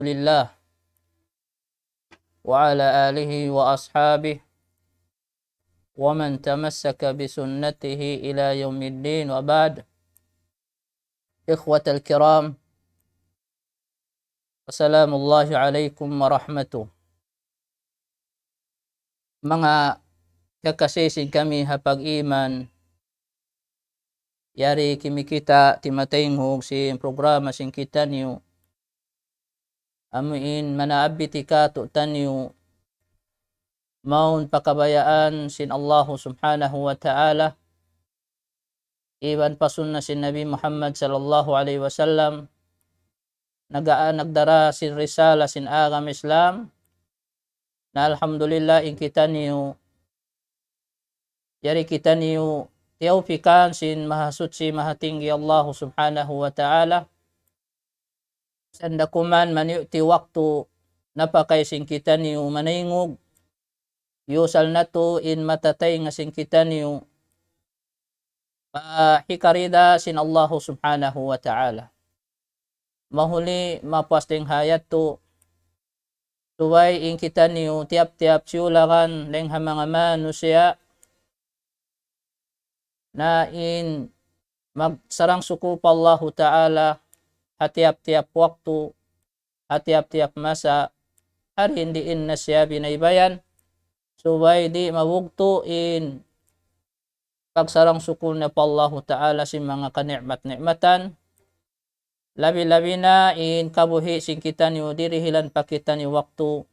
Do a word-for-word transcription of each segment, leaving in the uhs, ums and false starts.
لله وعلى آله وأصحابه ومن تمسك بسنته إلى يوم الدين، وبعد. إخوة الكرام، السلام الله عليكم ورحمته. Manga kakasi sin kami ha pag-iman, yari kimikita' timataynghug sin programa sin kitaniyu, amu in manaabiti katu'taniyu mawn pa kabayaan sin Allahu Subhanahu wa Ta'ala, iban pa sunna sin Nabi Muhammad sallallahu alayhi wasallam, naga-, nagdara sin risala sin agama Islam. Na alhamdulillah, in kitaniyu, yari kitaniyu tiyawpikan sin Mahasuchi Mahatinggi Allahu Subhanahu wa Ta'ala. Sanda kuman maniyuti waktu napakay sin kitaniyu manaynghug, yusal natu' in matataynga sin kitaniyu pa hikarida sin Allahu Subhanahu wa Ta'ala. Mahuli mapuas dayn ha yadtu, subay in kitaniyu tiyap-tiyap siyulakan dayn ha manga manusiya', na in magsarang-sukul pa Allahu Ta'ala ha tiyap-tiyap waktu, ha tiyap-tiyap masa, ha di' in na siya binaybayan, subay di' mabugtu' in pagsarang-sukul niya pa Allahu Ta'ala sin manga kani'mat-ni'matan, labi-labi na in kabuhi' sin kitaniyu, dihilan pa kitaniyu waktu,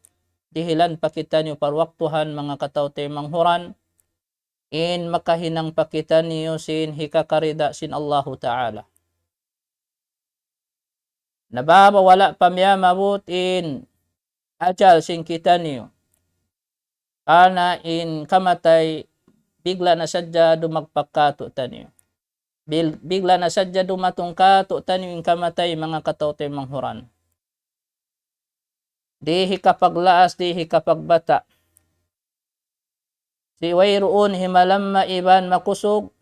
dihilan pa kitaniyu parwaktuhan, manga kataw-taymanghuran, in makahinang pa kitaniyu sin hikakarida sin Allahu Ta'ala. Na bang wala' pa miyamabut in ajal sin kitaniyu, karna' in kamatay bigla' na sadja dumagpak katu'taniyu. Bil-, bigla' na sadja dumatung katu'taniyu in kamatay, manga kataw-taymanghuran. Di' hikapaglaas, di' hikapagbata'. Di' wayruun himalamma iban makusug,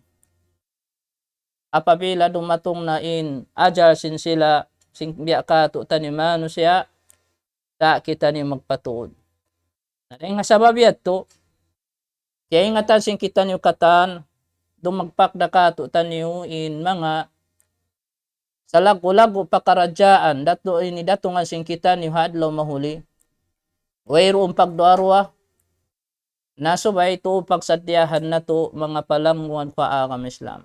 apabila dumatung na in ajal sin sila, sin biya' katu'taniyu manusiya', ta' kitaniyu magpatuud. Na dayn ha sabab yadtu, kiyaingatan sin kitaniyu katan, dumagpak da katu'taniyu in manga salaggu'-laggu' pakaradjaan, datu ini datungan sin kitaniyu ha adlaw mahuli. Wayruun pagduwa-ruwa, na subay tuud pagsaddiyahan natu' manga palangguan ku ha agama Islam.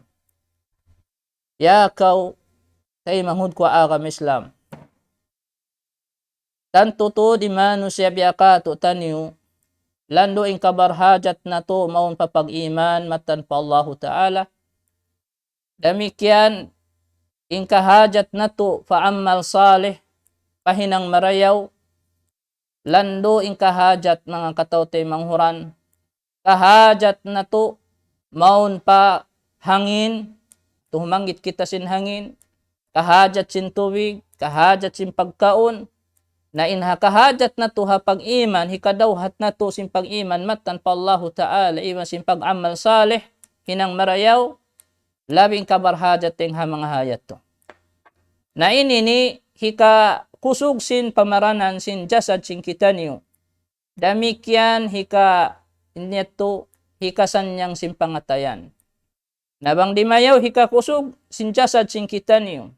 Ya kaw taymanghud ku ha agama Islam. Tantu tuud in manusiya' biya' katu'taniyu, landu' in kabarhajat natu' mawn pa pag-iman mattan pa Allahu Ta'ala. Damikkiyan in kahajat natu' pa amal salih, pa hinang marayaw, landu' in kahajat manga kataw-taymanghuran. Kahajat natu' mawn pa hangin, tuud manggit kita sin hangin, kahajat sin tubig, kahajat sin pagkaun. Na in ha kahajat natu' ha pag-iman, hikadawhat natu' sin pag-iman mattan pa Allahu Ta'ala, iban sin pag-amal salih, hinang marayaw, labi in kabarhajat dayn ha manga hayat tu. Na ini in hikakusug sin pamaranan sin jasad sin kitaniyu. Damikkiyan hika-, ini yadtu hikasannyang sin pangatayan. Na bang dimayaw hikakusug sin jasad sin kitaniyu,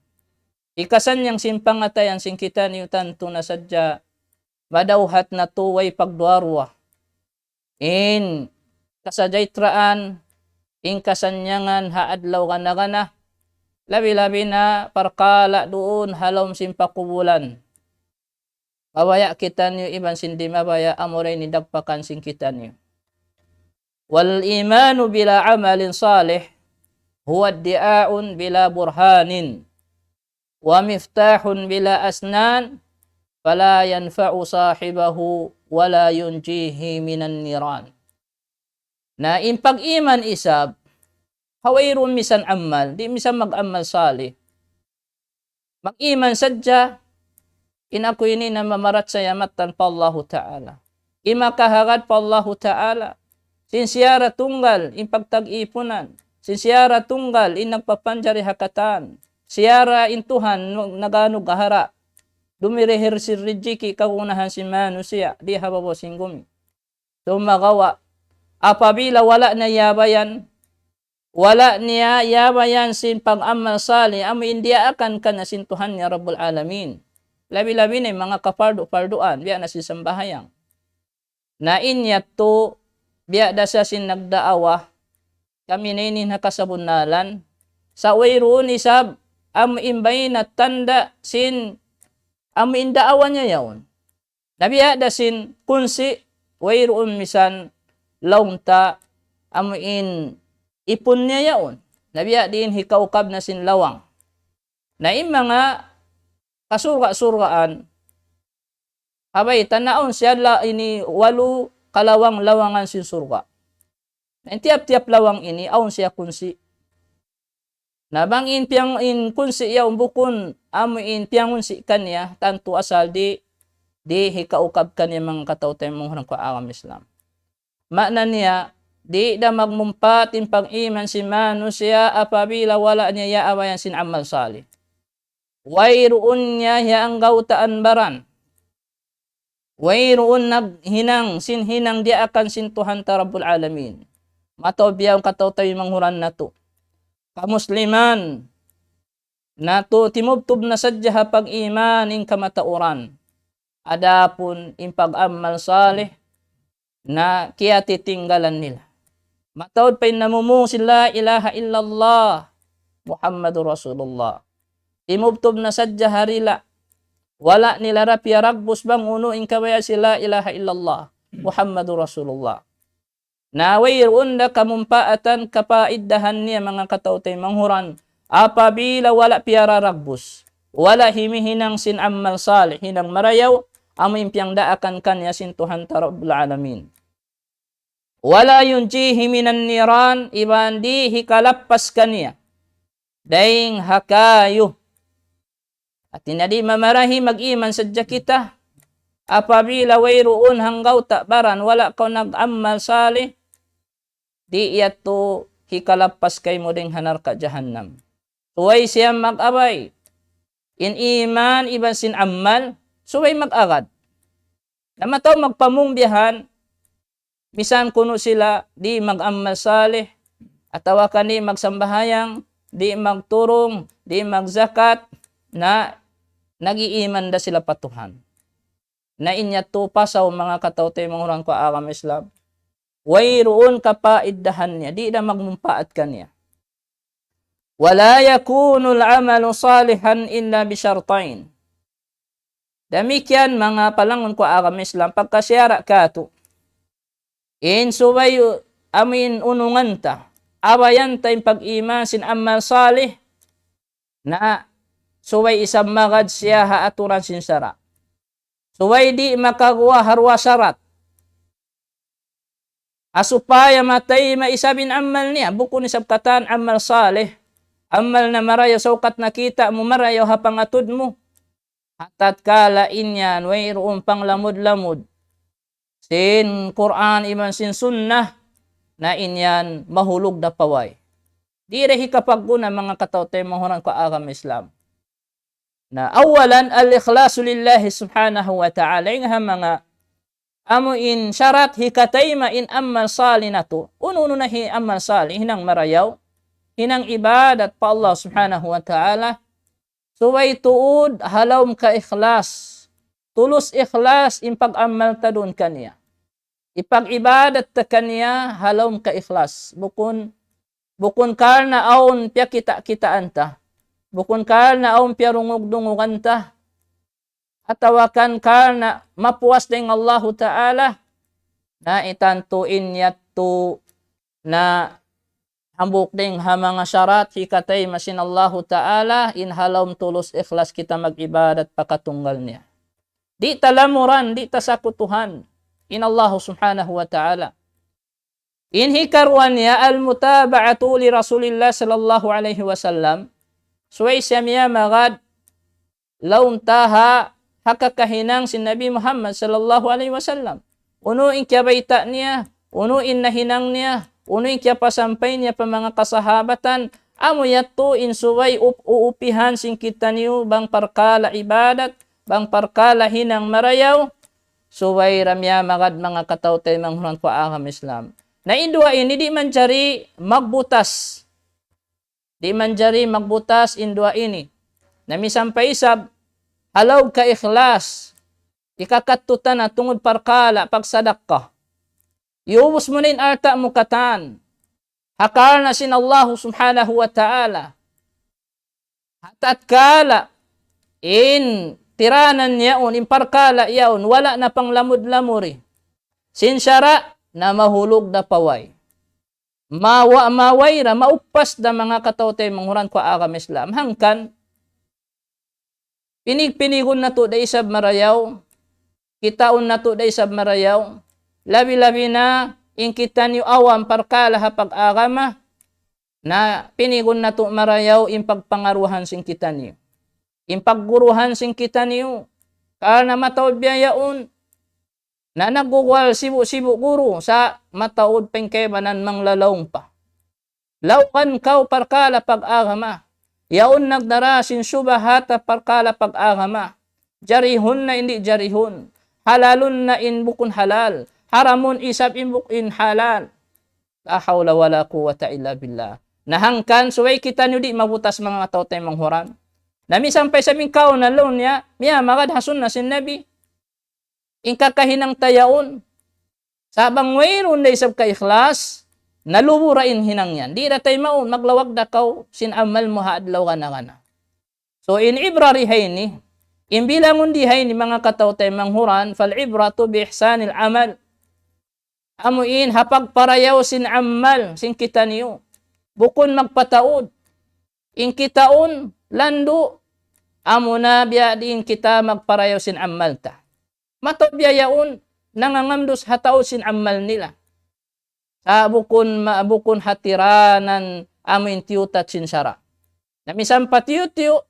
hikasannyang sin pangatayan sin kitaniyu, tantu na sadja madawhat natu' way pagduwa-ruwa in kasajahtraan, in kasannyangan ha adlaw gana-gana, labi-labi na parkala' duun ha lawm sin pakubulan. Mabaya' kitaniyu iban sin di' mabaya', amura in dagpakan sin kitaniyu. والإيمان بلا عمل صالح هو ادعاء بلا برهان ومفتاح بلا أسنان فلا ينفع صاحبه ولا ينجيه من النيران. Na in pag-iman isab, ha wayruun misan amal, di' misan mag-amal salih. Mag-iman sadja, in aku ini na mamarachaya mattan pa Allahu Ta'ala. Iman kahagad pa Allahu Ta'ala. Sin siya ra tunggal in pagtag-ipunan. Sin siya ra tunggal in nagpapanjari ha katan. Siya ra in Tuhan nu-, naganughara. dumirihil sin rijiki' kagunahan sin manusiya', di ha babaw sin gumi. Sumagawa', apabila wala' niya iyabayan, wala' niya iyabayan sin pag-amal salih, amu in diyaakan kaniya sin Tuhan niya Rabbul Alamin. Labi-labi na in manga kapardu-parduan, biya' na sin sambahayang. Na in yadtu, biya' da sa sin nagdaawa, kami na ini nakasabunnalan, sa' wayruun isab, amu in bay na tanda' sin, amu in daawa niya yaun. Na biya' da sin kunsi', wayruun misan laung ta, amu in ipun niya yaun. Na biya' diin hikaukab na sin lawang. Na in manga kasurga'-surgaan, ha bayta' na awn siya la ini walu kalawang-lawangan sin surga'. Na in tiyap-tiyap lawang ini, awn siya kunsi'. Na bang in piyang-, in kunsi' yaun bukun amu in piyangunsi' kaniya, tantu asal di', di' hikaukab kaniya manga kataw-taymanghuran ku agama Islam. Maana niya, di' da magmumpaat in pag-iman sin manusiya' apabila wala' niya iyaabayan sin amal salih. Wayruun niya hiyanggawtaan baran. Wayruun naghinang sin hinang diyaakan sin Tuhan ta Rabbul Alamin. Mataud biya' yan kataw-taymanghuran natu'. Kamusliman natu', timubtub na sadja ha pag-iman in kamatauran. Adapun in pag-amal salih, na kiyatitinggalan nila. Mataud pa in namumung sin la ilaha illallah Muhammadur Rasulullah. Timubtub na sadja ha dila. Wala' nila da piyaragbus bang unu in kabayaan sin la ilaha illallah Muhammadur Rasulullah. Na wayruun da kamumpaatan, kapaiddahan niya manga kataw-taymanghuran. Apabila wala' piyararagbus, wala' himihinang sin amal salih, hinang marayaw, amu in piyangdaakan kaniya sin Tuhan ta Rabbul Alamin. ولا ينجيه من النيران, iban di' hikalappas kaniya dayn ha kayu. Hati niya di' mamarahi, mag-iman sadja kita. Apabila wayruun hanggawta' baran, wala' kaw nag-amal salih, di' yadtu hikalappas kaymu dayn ha narka' jahannam. Subay siya mag-abay. In iman iban sin amal, subay mag-agad. Na mataud magpamung biya' yan, misan kunu' sila di' mag-amal salih, atawa kan di' magsambahayang, di' magturung, di' magzakat, na nag-iiman da sila pa Tuhan. Na in yadtu pasaw manga kataw-taymanghuran ku agama Islam. Wayruun kapaiddahan niya, di' da magmumpaat kaniya. ولا يكون العمل صالحا إلا بشرطين. Damikkiyan manga palangun ku agama Islam, pagka siyara' katu'. In subay amu in unungan ta, abayan ta in pag-iman sin amal salih, na subay isab magad siya ha aturan sin sara'. Subay di' makaguwa' ha duwa sarat. Ha supaya matayma' isab in amal niya, bukun isab katan amal salih, amal na marayaw, saukat nakita' mu marayaw ha pangatud mu. Ha tatkala in yan wayruun panglamud-lamud sin Qur'an iban sin Sunnah, na in yan mahulug da pa way. Di' da hikapagguna manga kataw-taymanghuran ku agama Islam. Na, أولا الإخلاص لله سبحانه وتعالى. In ha manga amu in sarat hikatayma' in amal salih natu'. Unu-unu na hi amal salih, hinang marayaw, hinang ibadat pa Allah Subhanahu wa Ta'ala. Subay tuud ha lawm kaikhlas. Tulus ikhlas in pag-amal ta duun kaniya. Ipag-ibadat ta kaniya ha lawm kaikhlas. Bukun, bukun karna' awn piyakita'-kitaan ta. Bukun karna' awn piyarungug-dungugan ta. Atawa kan karna' mapuas dayn Allahu Ta'ala. Na in tantu in yadtu na hambuuk dayn ha manga sarat hikatayma' sin Allahu Ta'ala, in ha lawm tulus ikhlas kita mag-ibadat pa katunggal niya. Di' ta lamuran, di' ta sakutuhan in Allahu Subhanahu wa Ta'ala. In hikaruwa niya, المتابعة لرسول الله صلى الله عليه وسلم. Subay siya miyamagad laung ta ha kakahinang sin Nabi Muhammad sallallahu alayhi wasallam. Unu in kiyabayta' niya, unu in nahinang niya, unu in kiyapasampay niya pa manga kasahabatan, amu yadtu in subay up-, uupihan sin kitaniyu bang parkala' ibadat, bang parkala' hinang marayaw, subay da miyamagad manga kataw-taymanghuran ku ha agama Islam. Na in duwa ini di' manjari magbutas. Di' manjari magbutas in duwa ini. Na misan pa isab, ha lawm kaikhlas, hikakadtu ta na tungud parkala' pagsadakka. Iyubus mu na in alta' mu katan. Ha karna' sin Allahu Subhanahu wa Ta'ala. Ha tatkala in tiranan yaun, in parkala' yaun, wala' na panglamud-lamuri sin sara', na mahulug da pa way. Mawa-, maway da, mauppas da manga kataw-taymanghuran ku ha agama Islam. Hangkan, pinig-pinigun natu' da isab marayaw, kitaun natu' da isab marayaw, labi-labi na in kitaniyu awam parkala' ha pag-agama, na pinigun natu' marayaw in pagpangaruhan sin kitaniyu. In pagguruhan sin kitaniyu, karna' mataud biya' yaun, na nagguguwal sibu'-sibu' guru sa' mataud pa in kaibanan manglalaung pa. Laungan kaw parkala' pag-agama. Yaun nagdara sin subahat ha parkala' pag-agama. Jarihun na in di' jarihun. Halalun na in bukun halal. Haramun isab in buk-, in halal. La hawla wala quwwata illa billah. Na hangkan subay kitaniyu di' mabutas manga kataw-taymanghuran. Na misan pa isab in kaw na laung niya, miyamagad ha sunna sin Nabi. In kakahinang ta yaun. Sa' bang wayruun da isab kaikhlas, na lubu ra in hinang yan. Di' da taymaun, maglawag da kaw sin amal mu ha adlaw gana-gana. So, in ibra di ha ini, in bilangun di ha ini manga kataw-taymanghuran, فالعبرة بإحسان العمل. Amu in ha pagparayaw sin amal sin kitaniyu. Bukun magpataud. In kitaun landu', amuna biya' diin kita magparayaw sin amal ta. Mataud biya' yaun nangangamdus ha taud sin amal nila. Sa' bukun ma-, bukun ha tiranan amu in tiyutat sin sara'. Na misan pa tiyu'-tiyu',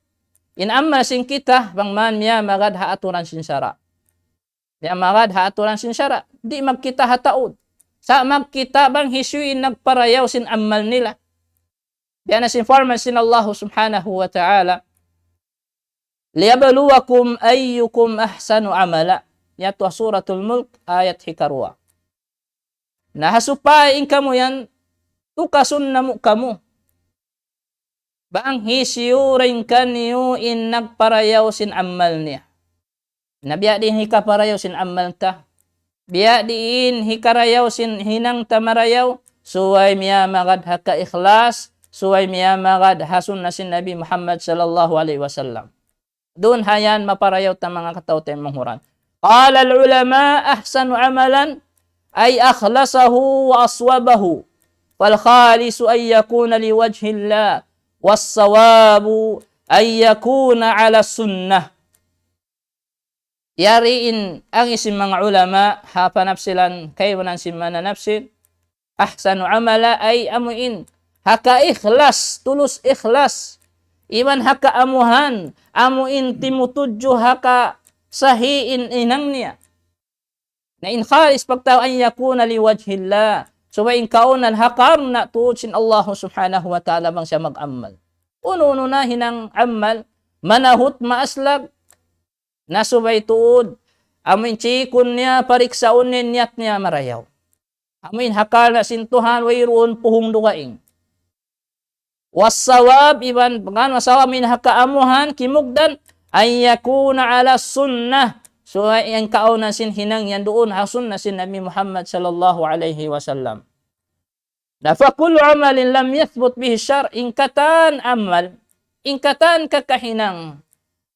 in amal sin kita, bang man miyamagad ha aturan sin sara'. Miyamagad ha aturan sin sara'. Di' magkita' ha taud. Sa' magkita' bang hisiyu in nagparayaw sin amal nila. Biya' na sin parman sin Allahu Subhanahu wa Ta'ala, ليبلوكم أيكم أحسن عملا. Yadtu ha Suratul Mulk, ayat hikaruwa. Na ha supaya in kamu yan, tukasun namu' kamu. Bang hisiyu dayn kaniyu in nagparayaw sin amal niya. Na biya' diin hikaparayaw sin amal ta. Biya' diin hikarayaw sin hinang ta marayaw, subay miyamagad ha kaikhlas, subay miyamagad ha sunna sin Nabi Muhammad sallallahu alayhi wasallam. Duun ha yan maparayaw ta manga kataw-taymanghuran. قال العلماء أحسن عملا أي أخلصه وأصوبه. فالخالص أن يكون لوجه الله. والصواب أن يكون على السنة. Yari in agi sin manga ulama ha panapsilan kaibanan sin mananapsil, ahsanu amala ay amu in ha kaikhlas, tulus ikhlas, iban ha kaamuhan, amu in timutudju ha kasahi in hinang niya. Na in khalis pagtaw an yakuna liwajhillah. Subay in kaunan ha karna' tuud sin Allah subhanahu wa ta'ala bang siya mag-amal. Unu-unu na hinang amal, manahut maaslag, na subay tuud, amu in chikun niya, pariksaun niya, niyat niya marayaw. Amu in ha karna' sin Tuhan, wayruun puhung dugaing. Wassawab, iban pagngān sawab, amu in ha kaamuhan, kimugdan, an yakuna ala sunnah. Subay in kaunan sin hinang yan duun ha sunnah sin Nabi Muhammad sallallahu alayhi wasallam. Na فكل عمل لم يثبت به الشرع, in katan amal, in katan kakahinang,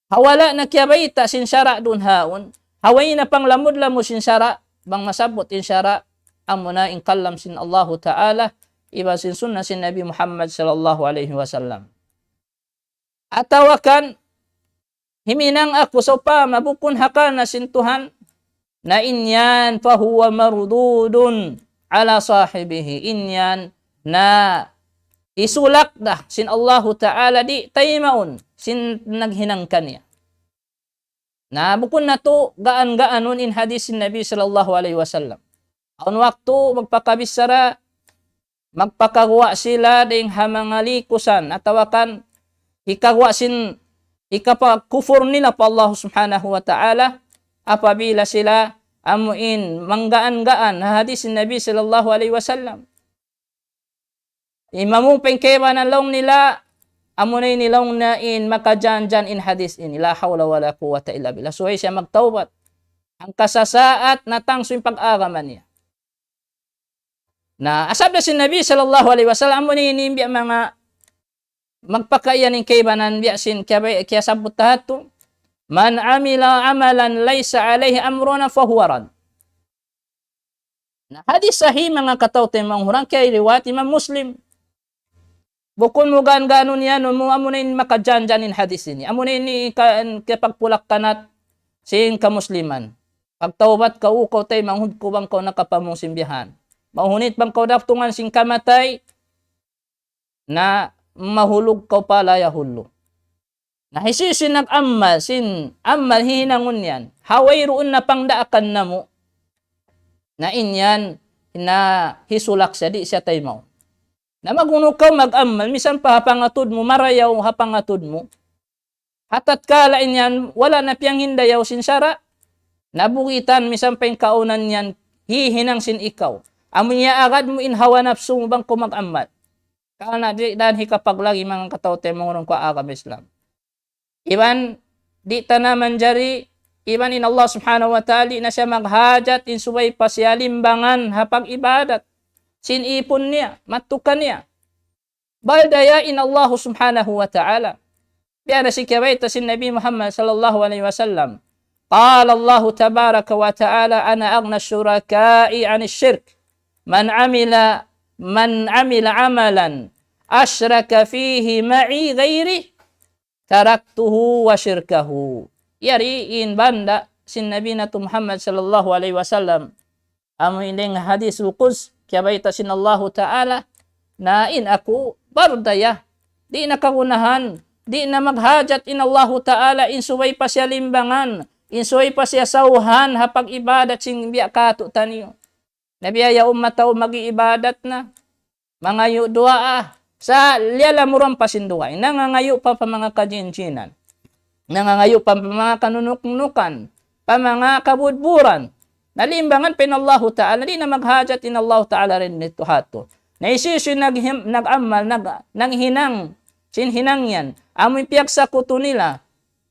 ha wala' na kiyabayta' sin sara' duun haun, ha way na panglamud-lamud sin sara', bang masabbut in sara', amuna in kalam sin Allahu ta'ala, iban sin sunnah sin Nabi Muhammad sallallahu alayhi wasallam. Atawa kan, himinang aku sawpama bukun ha karna' sin Tuhan, na in yan, فهو مردود على صاحبه. In yan, na isulak da sin Allahu ta'ala, di' taymaun sin naghinang kaniya. Na bukun natu' gaan-gaanun in hadis sin Nabi sallallahu alayhi wasallam. Awn waktu magpakabichara, magpakaguwa' sila dayn ha manga likusan, atawa kan hikaguwa' sin hikapagkufur nila pa Allah Subhanahu wa Ta'ala, apabila sila amuin manggaan-gaan ha hadis sin Nabi sallallahu alayhi wasallam. Imamu pengkebanan laung nila, amuna ini laung na in makajanjan in hadis ini. La hawla wala quwwata illa billah. Subay siya magtawbat. Hangkan sasaat na tangsu in pag-agama niya. Na asabda sin Nabi sallallahu alayhi wasallam, amuna ini biya' manga magpakaiyan in kaibanan biya' sin kiyabay-, kiyasabbut ta hatu, "Man amila amalan laysa alayhi amruna fahuwa rad." Na hadis sahih manga kataw-taymanghuran, kiyariwayat Imam Muslim. Bukun mu gan-ganun yan, mu amuna in makajanjan in hadis ini. Amuna ini ka-, kiyapagpulak-kanat sin kamusliman. Pagtawbat kaw, kaw taymanghud kaw bang kaw nakapamung sin biya' yan. Mahunit bang kaw daptungan sin kamatay, na mahulug kaw pa la yahullu. Na hisiyu-siyu nag-amal, sin amal hihinangun yan, ha wayruun na pangdaakan namu', na in yan, na hisulak siya, di' siya taymaun. Na magunu kaw mag-amal, misan pa ha pangatud mu, marayaw ha pangatud mu. Ha tatkala in yan, wala' na piyanghindayaw sin sara', nabugitan, misan pa in kaunan yan, hihinang sin ikaw. Amu niya agad mu in hawa napsu mu bang kaw mag-amal. Karna' di' dan hikapaglagi manga kataw-taymanghuran ku ha agama Islam. Iban di' ta na manjari, iban in Allah Subhanahu wa Ta'ala, di' na siya maghajat in subay pa siya limbangan ha pag-ibadat sin ipun niya, matukan niya. Baldaya in Allah Subhanahu wa Ta'ala. Biya' na sin kiyabayta' sin Nabi Muhammad sallallahu alayhi wasallam. قال الله تبارك وتعالى: أنا أغنى الشركاء عن الشرك. من عمل، من عمل عملا أشرك فيه معي غيري تركته وشركه. Yari in banda sin Nabi natu' Muhammad sallallahu alayhi wasallam. Amu in dayn ha hadis qudsi, kiyabayta' sin Allahu Ta'ala, na in aku baldaya. Di' na kagunahan, di' na maghajat in Allahu Ta'ala, in subay pa siya limbangan, in subay pa siya sawhan, ha pag-ibadat sin biya' katu'niyu. Na biya' yaun mataud mag-iibadat na. Mangayu' duwaa. Sa' liyalamuran pa sin dugaing. Nangangayu' pa pa manga kajinjinan. Nangangayu' pa pa manga kanunuk-nunukan. Pa manga kabudburan. Na limbangan pa in Allahu Ta'ala. Di' na maghajat in Allahu Ta'ala dayn didtu hatu. Na hisiyu-siyu naghim-, nag-amal, nag-, naghinang sin hinang yan. Amu in piyagsakutu nila.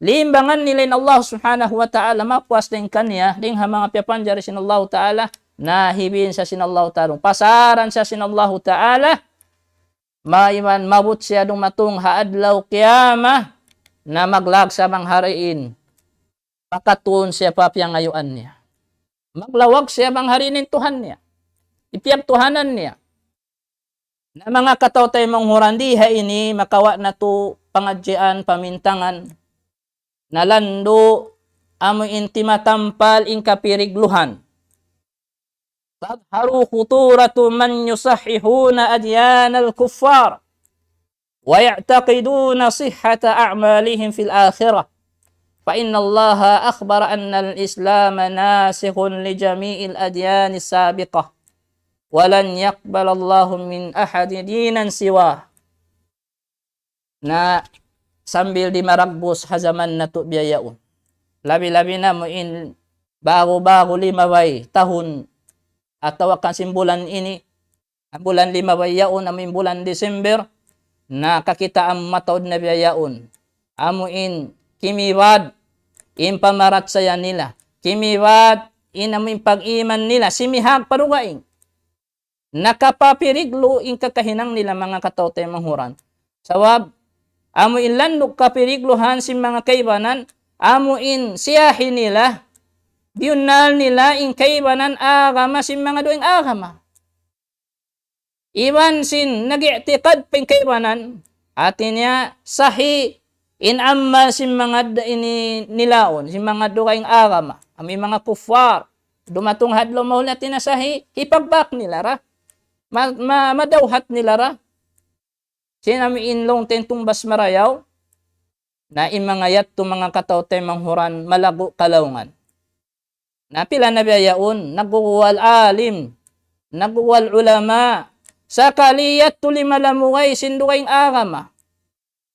Limbangan nila in Allah Subhanahu wa Ta'ala, mapuas dayn kaniya, dayn ha manga piyapanjari sin Allah Ta'ala, na hibin siya sin Allah Ta'ala, pasaran siya sin Allah Ta'ala, maiban maabut siya dumatung ha adlaw qiyamah, na maglawag siya bang ha diin, makatun siya pa piyangayuan niya. Maglawag siya bang ha diin in Tuhan niya. Ipiyagtuhanan niya. Na manga kataw-taymanghuran, di ha ini makawa' natu' pangadjian, pamintangan, na landu' amu in timatampal in kapirigluhan. تظهر خطورة من يصححون أديان الكفار ويعتقدون صحة أعمالهم في الآخرة، فإن الله أخبر أن الإسلام ناسخ لجميع الأديان السابقة، ولن يقبل الله من أحد دينا سواه. Na sambil di' maragbus ha jaman natu' biya' yaun. Labi-labi na amu in ba'gu-ba'gu limabay tahun atawa kan sin bulan ini, bulan limabay yaun, amu in bulan December, na kakitaan mataud na biya' yaun. Amu in kimibad in pamarachaya nila. Kimibad in amu in pag-iman nila. Simihag pa dugaing. Nakapapiriglu in kakahinang nila manga kataw-taymanghuran. Sabab, amu in landu' kapirigluhan sin manga kaibanan, amu in siyahi nila, biyunnal nila in kaibanan agama sin manga dugaing agama. Iban sin nag-i'tiqad pa in kaibanan, hati niya sahih in amal sin manga d-, ini nilaun, sin manga dugaing agama, amu in manga kuffar. Dumatung ha adlaw mahuli, hati niya sahih, hipagbak nila ra. Ma-, ma-, madawhat nila ra. Sin amu in laung ta in tungbas marayaw, na in manga yadtu manga kataw-taymanghuran malaggu' kalaungan. Na pila na biya' yaun, nagguguwal alim, nagguguwal ulama, sakali yadtu limamugay sin dugaing agama.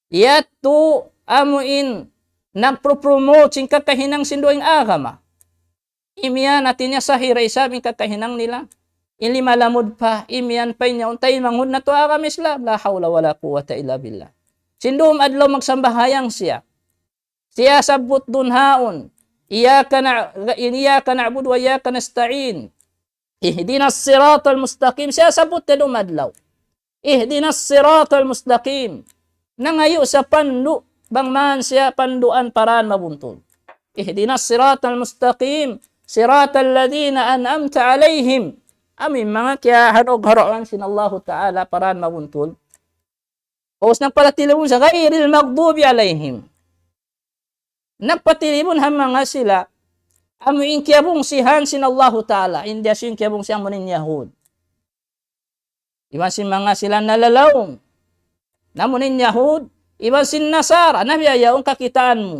Yadtu amu in nagpro-promote sin kakahinang sin dugaing agama. Imiyan hati niya sahira isab in kakahinang nila. In lima lamud pa, imiyan pa in yaun taymanghud natu' agama Islam. La hawla wala quwwata illa billah. Sin dum adlaw magsambahayang siya. Siya sabbut duun haun. إياك نع-، إياك نعبد وإياك نستعين. اهدنا الصراط المستقيم. Siya sabbut na dum adlaw. اهدنا الصراط المستقيم. Nangayu' siya pandu', bang man siya panduan pa dan mabuntul. اهدنا الصراط المستقيم. صراط الذين أنعمت عليهم. Amu in manga kiyaharug-harugan sin Allahu Ta'ala pa dan mabuntul. Ubus nagpatilibun sa غير المغضوب عليهم. Nagpatilibun ha manga sila, amu in kiyabungsihan sin Allahu Ta'ala, in diya sin kiyabungsihan amu in Yahud. Iban sin manga sila nalalaung. Na amu in Yahud, iban sin Nasara, na biya' yaun kakitaan mu.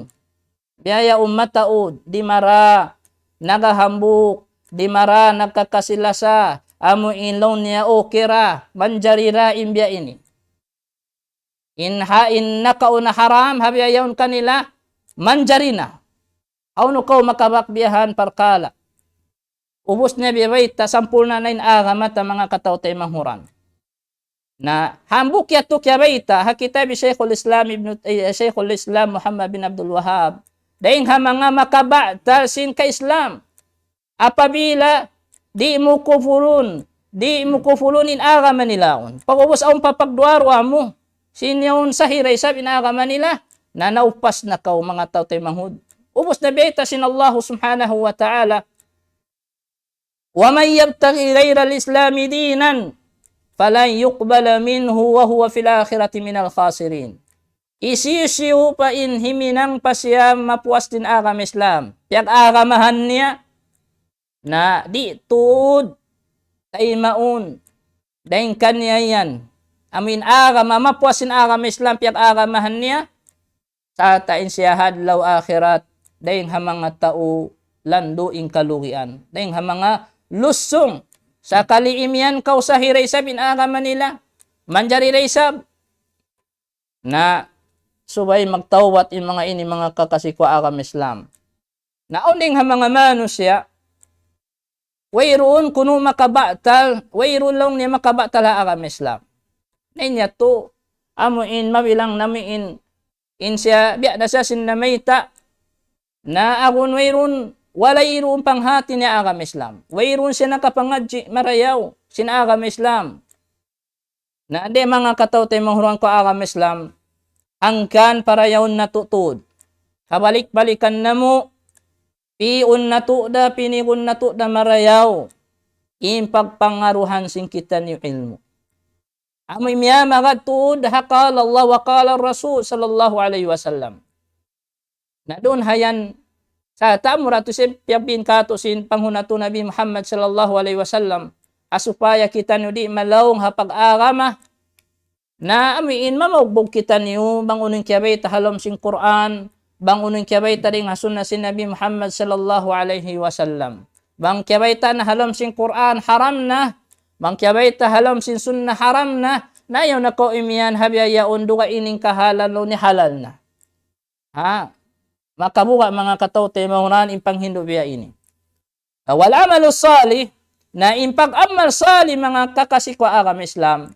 Biya' yaun mataud, di' mara nagahambuk, di' mara nagkakasi-lasa, amu in laung niya okay ra, manjari ra in biya' ini. In ha, in nakauna haram, ha biya' yaun kanila, manjari na. Hawnu kaw makabak biya' han parkala'. Ubus niya biya' bayta', sampurna' na in agama ta manga kataw-taymanghuran. Na, hambuuk yadtu kiyabayta', ha kitab Shaykhul Islam Ibn, eh, Shaykhul Islam Muhammad bin Abdul Wahhab. Dayn ha manga makabatal sin ka-Islam. Apabila di' mu kufurun, di' mu kufurun in agama nila yaun. Pag-ubus awn pa pagduwa-ruwa mu, sin yaun sahira isab in agama nila, na naupas na kaw manga tau taymanghud. Ubus na bayta' sin Allah subhanahu wa ta'ala, ومن يبتغ غير الإسلام دينا فلن يقبل منه وهو في الآخرة من الخاسرين. Hisiyu-siyu pa in himinang pa siya mapuas sin agama Islam, piyag-agamahan niya, na di' tuud taymaun dayn kaniya yan. Amu in agama, mapuas sin agama Islam, piyag-agamahan niya, sarta' in siya ha adlaw akhirat, dayn ha manga tau landu' in kalugian, dayn ha manga lusung. Sakali imiyan kaw sahira isab in agama nila, manjari da isab. Na subay magtawbat in manga ini, manga kakasi ku agama Islam. Na awn dayn ha manga manusiya', wayruun kunu' makabatal, wayruun laung niya makabatal ha agama Islam. Na in yadtu, amu in mabilang nami in, in siya, biya' da siya sin namayta', na agun wayruun, wayruun panghati niya agama Islam. Wayruun siya nakapangadji' marayaw sin agama Islam. Na di' manga kataw-taymanghuran ku agama Islam, hangkan parayawun natu' tuud. Kabalik-balikan namu', pi'un natu' da, pinigun natu' da marayaw in pagpangaruhan sin kitaniyu ilmu'. Amu in miyamagad tuud ha قال الله وقال الرسول صلى الله عليه وسلم. Na duun ha yan, sa' ta mura tu sin piyabin katu' sin panghunatu Nabi Muhammad sallallahu alayhi wasallam, ha supaya kitaniyu di' malaung ha pag-agama. Na amu in mamaugbug kitaniyu, bang unu in kiyabayta' ha lawm sin Qur'an, bang unu in kiyabayta' dayn ha sunna sin Nabi Muhammad sallallahu alayhi wasallam. Bang kiyabayta' na ha lawm sin Qur'an, haram na. Bang kiyabayta' ha lawm sin sunna, haram na. Na ayaw na kaw imiyan ha biya' yaun dugaing in kahalal laung niya halal na. Ha? Makabuga' manga kataw-taymanghuran in panghindu' biya' ini. والعمل الصالح, na in pag-amal salih manga kakasi ku agama Islam,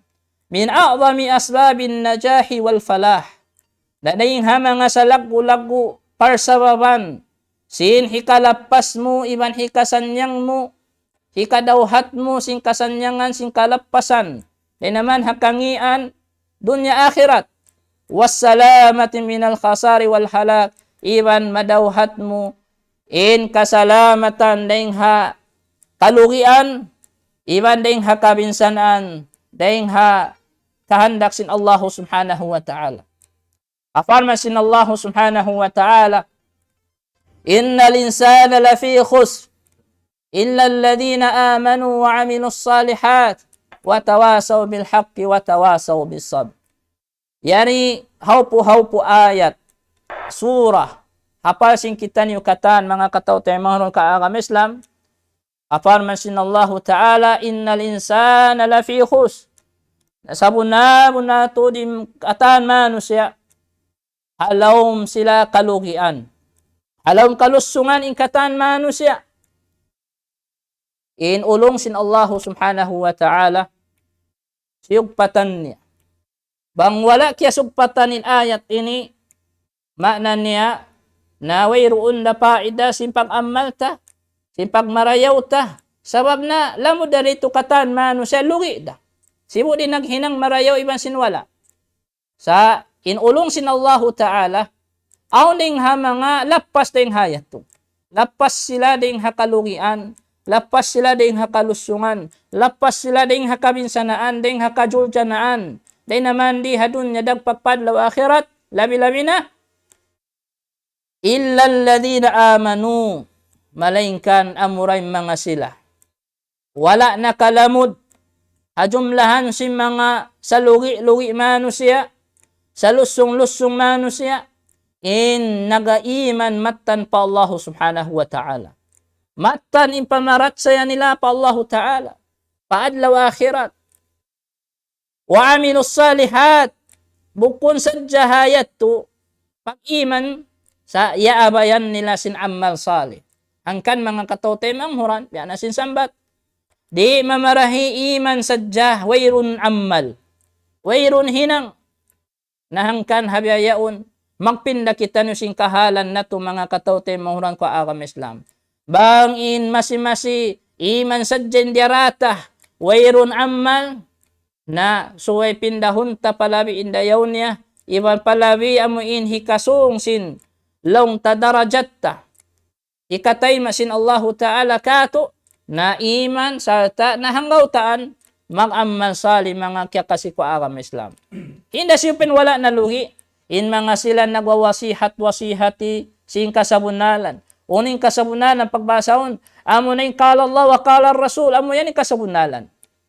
من أعظم أسباب النجاح والفلاح. Na dayn ha manga salaggu'-laggu' parsababan sin hikalappas mu iban hikasannyang mu, hikadawhat mu sin kasannyangan, sin kalappasan. Dayn ha manga kangīan, dunya akhirat. والسلامة من الخسار والهلاك. Iban madawhat mu in kasalamatan dayn ha kalugian, iban dayn ha kabinsanaan, dayn ha kahandak sin Allah subhanahu wa ta'ala. Parman sin Allah subhanahu wa ta'ala, إن الإنسان لفي خسر إلا الذين آمنوا وعملوا الصالحات وتواصوا بالحق وتواصوا بالصبر. Yari hawpu-hawpu ayat, surah, hapal sin kitaniyu katan manga kataw-taymanghuran ku agama Islam, parman sin Allahu Ta'ala, إن الإنسان لفي خسر. Na sabunnal-bunnal tuud in katan manusiya', ha lawm sila kalugian, ha lawm kalusungan in katan manusiya'. In ulung sin Allahu Subhanahu wa Ta'ala, siyugpatan niya. Bang wala' kiyasugpatan in ayat ini, maana niya, na wayruun da paida sin pag-amal ta, sin pagmarayaw ta. Sabab na lamud da ditu katan manusiya' lugi' da. Sibu' di' naghinang marayaw iban sin wala'. Sa' in ulung sin Allahu Ta'ala, awn dayng ha manga lappas dayng ha yadtu. Lappas sila dayng ha kalugian, lappas sila dayng ha kalusungan, lappas sila dayng ha kabinsanaan, dayng ha kajuljanaan. Dayn ha mandi ha dunya dagpak pa adlaw akhirat, labi-labi na. إلا الذين آمنوا, malaingkan amura in manga sila wala' nakalamud ha jumlahan sin manga salugi'-lugi' manusiya', salusung-lusung manusiya', in nag-iman mattan pa Allahu Subhanahu wa Ta'ala. Mattan in pamarachaya nila pa Allahu Ta'ala, pa adlaw akhirat. وعملوا الصالحات, bukun sadja ha yadtu pag-iman, sa' yaabayan nila sin amal salih. Hangkan manga kataw-taymanghuran, biya' na sin sambat. Di' mamarahi iman sadja, wayruun amal. Wayruun hinang. Na hangkan ha biya' yaun, magpinda kitaniyu sin kahalan natu' manga kataw-taymanghuran ku agama Islam. Bang in masi-masi iman sadja in diyarata, wayruun amal, na subay pindahun ta palabi in dayaw niya, iban palabi amu in hikasūng sin laung ta darajat ta. Hikatayma' sin Allahu Ta'ala kātu', na iman sarta' na hanggawtaan mag-amal salih manga kiyakasi ku agama Islam. Hinda siyu pa in wala' nalugi', in manga sila nagwawasihat-wasihati sin kasabunnalan. Unu in kasabunnalan pagbahasahun, amuna in قال الله وقال الرسول, amu yan in kasabunnalan.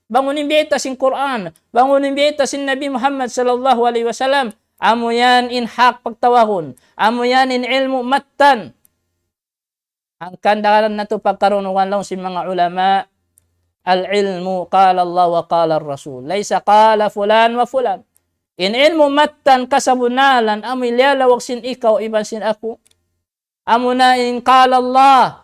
Bang unu in biyayta' sin Qur'an, bang unu in biyayta' sin Nabi Muhammad sallallahu alayhi wasallam, amu yan in hak pagtawagun, amu yan in ilmu' mattan. Hangkan daran natu' pagkarungugan laung sin manga ulama, العلم قال الله وقال الرسول، ليس قال فلان وفلان. In ilmu' mattan kasabunnalan, amu in liyalawag sin ikaw iban sin aku. Amuna in قال الله,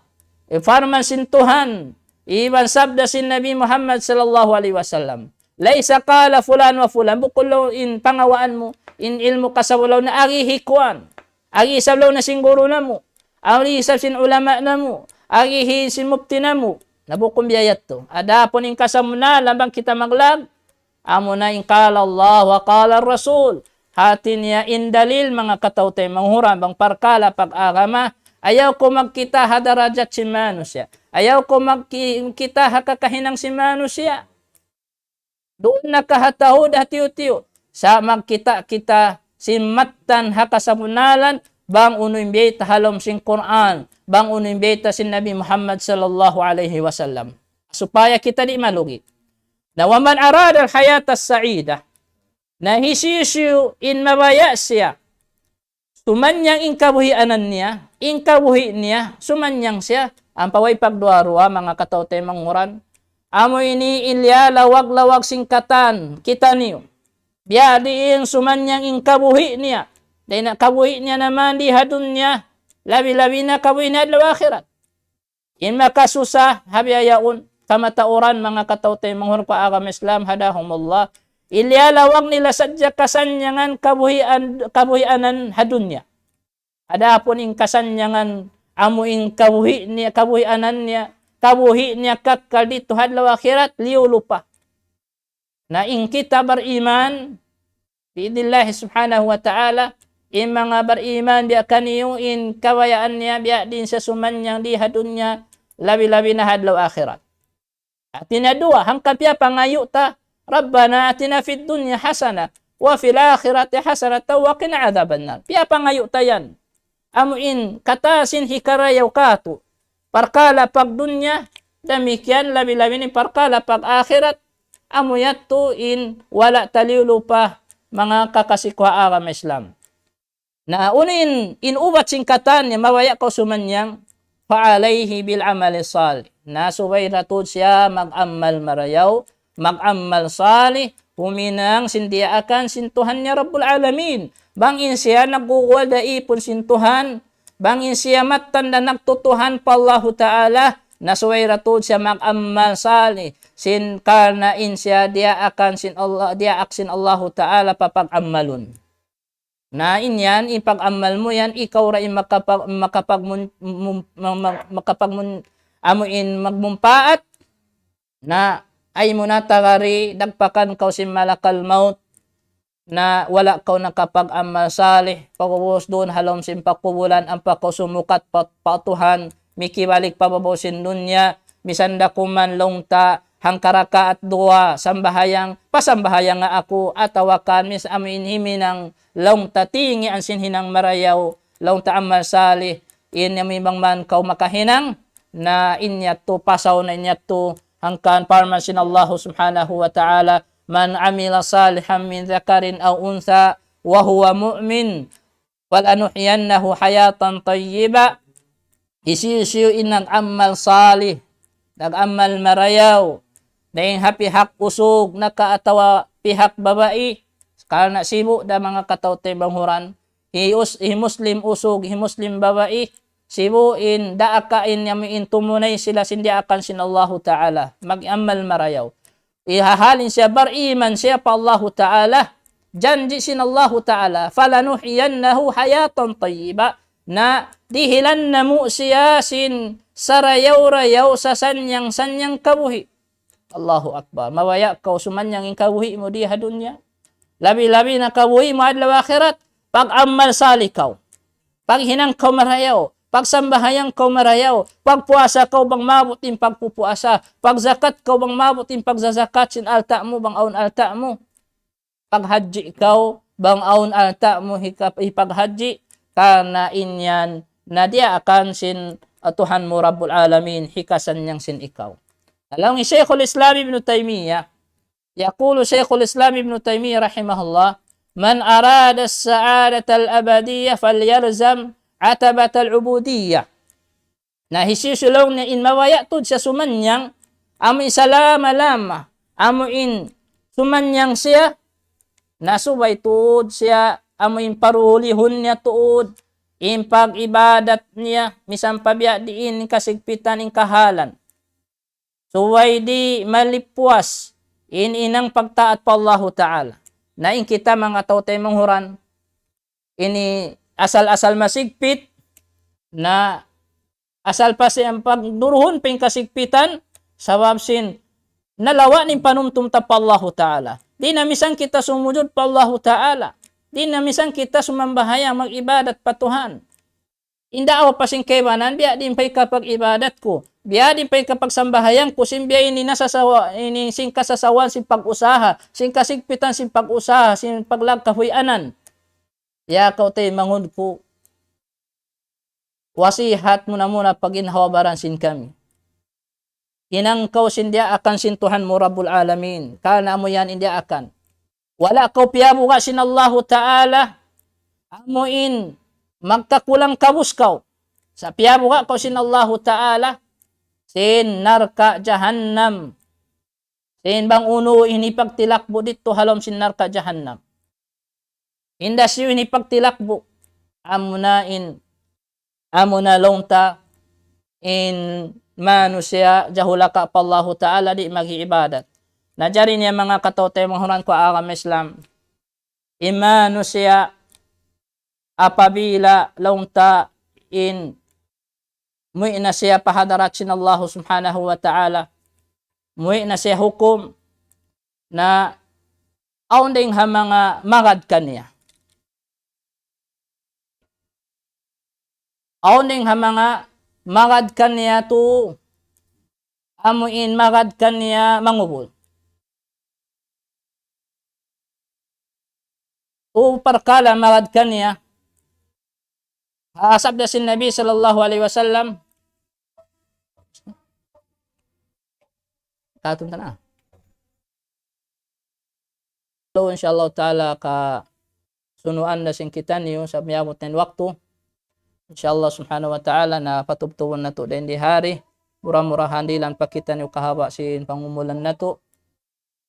in parman sin Tuhan, iban sabda sin Nabi Muhammad sallallahu alayhi wasallam. ليس قال فلان وفلان, bukun laung in pangawaan mu, in ilmu' kasabunnalan na agi hi kuwan. Agi isab laung na sin guru namu', agi isab sin ulama namu', agi hi sin mufti namu'. Na bukun biya' yadtu. Adapun in kasabunnalan bang kita maglag, amuna in قال الله وقال الرسول. Hati niya in dalil manga kataw-taymanghuran bang parkala' pag-agama, ayaw kaw magkita' ha darajat sin manusiya'. Ayaw kaw magki-, kita' ha kakahinang sin manusiya'. Duun na ka ha tau da tiyu'-tiyu'. Sa' magkita' kita sin mattan ha kasabunnalan, bang unu in biyayta' ha lawm sin Qur'an, bang unu in biyayta' sin Nabi Muhammad sallallahu alayhi wasallam. Supaya kita di' malugi. Na ومن أراد الحياة السعيدة. Na hisiyu-siyu in mabaya' siya sumannang in kabuhianan niya, in kabuhi' niya, sumannang siya, ampa way pagduwa-ruwa, manga kataw-taymanghuran. Amu ini in liyalawag-lawag sin katan kitaniyu. Biya' diin sumannang in kabuhi' niya. Dayn ha kabuhi' niya naman di ha dunya, labi-labi na kabuhi' niya adlaw akhirat. In makasusa ha biya' yaun, kamatauran, manga kataw-taymanghuran ku agama Islam, hadahumullah. In liyalawag nila sadja kasannyangan kabuhian-, kabuhianan ha dunya. Adapun in kasannyangan amu in kabuhi' niya, kabuhianan niya, kabuhi' niya kakkal didtu ha adlaw akhirat, liyulupa. Na in kita bariman, bi'idhnillahi subhanahu wa ta'ala, in manga bariman biya' kaniyu in kabayaan niya biya' diin siya sumannang di ha dunya, labi-labi na ha adlaw akhirat. Hati niya duwa, hangkan piyapangayu' ta, ربنا آتنا في الدنيا حسنة وفي الآخرة حسنة وقنا عذاب النار. Piyapangayu' ta yan. Amu in katan sin hikarayaw kātu'. Parkala' pagdunya, damikkiyan labi-labi in parkala' pag-akhirat, amu yadtu in wala' ta liyulupa manga kakasi ku ha agama Islam. Na unu in, in ubat sin katan niya, mabaya' kaw sumannang, فعليه بالعمل الصالح. Na subay da tuud siya mag-amal marayaw, mag-amal salih, huminang sin diyaakan sin Tuhan niya Rabbul Alamin. Bang in siya nagguguwal da īpun sin Tuhan, bang in siya mattan da nagtutuhan pa Allahu Ta'ala, na subay da tuud siya mag-amal salih, sin karna' in siya diyaakan sin Allah, diyaak sin Allahu Ta'ala papag-amalun. Na in yan, in pag-amal mu yan, ikaw da in makapag-, makapagmun-, mum-, ma-, ma-, makapagmun-, amu in magmumpaat, na ay mu na tagari, dagpakan kaw sin malakal maut, na wala' kaw nakapag-amal salih, pag'ubus duun ha lawm sin pakubulan, ampa kaw sumukat pa, pa Tuhan, mikibalik pa babaw sin dunya, misan da kuman laung ta, hangka rakaat duwa, sambahayang, pasambahayang nga aku, atawa kan, mis-, amu in himinang laung ta tingian sin hinang marayaw, laung ta amal salih, in amu in bang man kaw makahinang, na in yadtu, pasaw na in yadtu, hangkan parman sin Allahu Subhanahu wa Ta'ala, من عمل صالحا من ذكر أو أنثى وهو مؤمن فلنحيينه حياة طيبة. Hisiyu-siyu in nag-amal salih, nag-amal marayaw, dayn ha pihak usug naka atawa pihak babai, karna' sibu' da manga kataw-taymanghuran, hi us-, hi Muslim usug, hi Muslim babai, sibu' in daaka in yami in tumunay sila sin diyaakan sin Allahu Ta'ala, mag-amal marayaw. Ihahalin siya, bariman siya pa Allahu Ta'ala, janji' sin Allahu Ta'ala, فلنحيينه حياة طيبة, na dihilan namu' siya sin sarayaw-rayaw, sasannyang-sannyang kabuhi'. Allahu Akbar. Mabaya' kaw sumannyang in kabuhi' mu di ha dunya. Labi-labi na kabuhi' mu adlaw akhirat, pag-amal salih kaw. Paghinang kaw marayaw, pagsambahayang kaw marayaw, pagpuasa kaw bang maabut in pagpupuasa, pagzakat kaw bang maabut in pagzazakat sin alta' mu, bang awn alta' mu, paghajji kaw bang awn alta' mu hika-, hipaghajji, karna' in yan na diyaakan sin, ah, Tuhan mu Rabbul Alamin, hikasannyang sin ikaw. Laung hi Shaykhul Islam Ibn Taymiyyah, يقول شيخ الإسلام ابن تيمية رحمه الله: من أراد السعادة الأبدية فليلزم عتبة العبودية. Na hisiyu-siyu laung niya in mabaya' tuud siya sumannyang, amu in salama-lama, amu in sumannyang siya, na subay tuud siya, amu in paruhulihun niya tuud in pag-ibadat niya, misan pa biya' diin in kasigpitan, in kahalan. Subay di' malippuas in hinang pagtaat pa Allahu Ta'ala. Na in kita manga tau-tau manghuran, ini asal-asal masigpit, na asal pa sin pagduruhun pa in kasigpitan, sabab sin nalawa' in panumtum ta pa Allahu Ta'ala. Di' na misan kita sumujud pa Allahu Ta'ala. Di' na misan kita sumambahayang mag-ibadat pa Tuhan. In daawa pa sin kaibanan, biya' diin pa in kapag-ibadat ku. Biya' diin pa in kapagsambahayang ku, sin biya' ini nasasawa, ini sin kasasawan, sin pag-usaha, sin kasigpitan, sin pag-usaha, sin paglagkahuy anan. Ya kaw taymanghud ku, wasihat muna-muna pa ginhawa-baran sin kami. Hinang kaw sin diyaakan sin Tuhan mu Rabbul Alamin. Karna' amu yan in diyaakan. Wala' kaw piyabuga' sin Allahu Ta'ala, amu in magkakulang kabus kaw. Sa' piyabuga' kaw sin Allahu Ta'ala, sin narka' jahannam. Sin bang unu in hipagtilakbu' didtu ha lawm sin narka' jahannam. Inda siyu in hipagtilakbu'. Amuna in, amuna laung ta in manusiya' jahulaka pa Allahu Ta'ala di' mag-iibadat. Na jari niya manga kataw-taymanghuran ku agama Islam. In manusiya' apabila laung ta in muwi' na siya pa hadarat sin Allahu Subhanahu wa Ta'ala, muwi' na siya hukum, na awn dayn ha manga magad kaniya. Awn dayn ha manga magad kaniya tu, amu in magad kaniya mangubul. Tu parkala' magad kaniya. Ha sabda sin Nabi sallallahu alayhi wasallam. Katun ta na. So, insha Allah Ta'ala, kasunuan na sin kitaniyu sa miyabut na in waktu. Insha Allah Subhanahu wa Ta'ala, na patubtubun natu' dayn di hari. Mura-murahan dihilan pa kitaniyu kahaba' sin pangumulan natu'.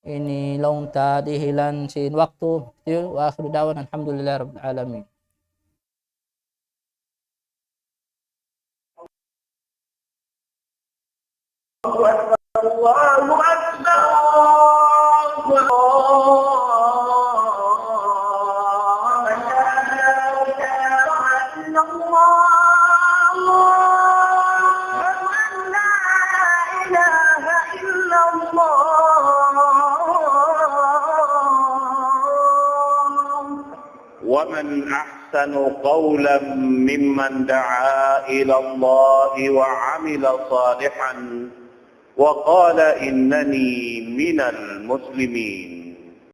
ini laung ta dihilan sin waktu. Tiyu, wa akhiru da'wana alhamdulillahi rabbil alamin. الله أكبر، الله أكبر. لا إله إلا الله. ومن أحسن قولا ممن دعا إلى الله وعمل صالحا وقال إنني من المسلمين.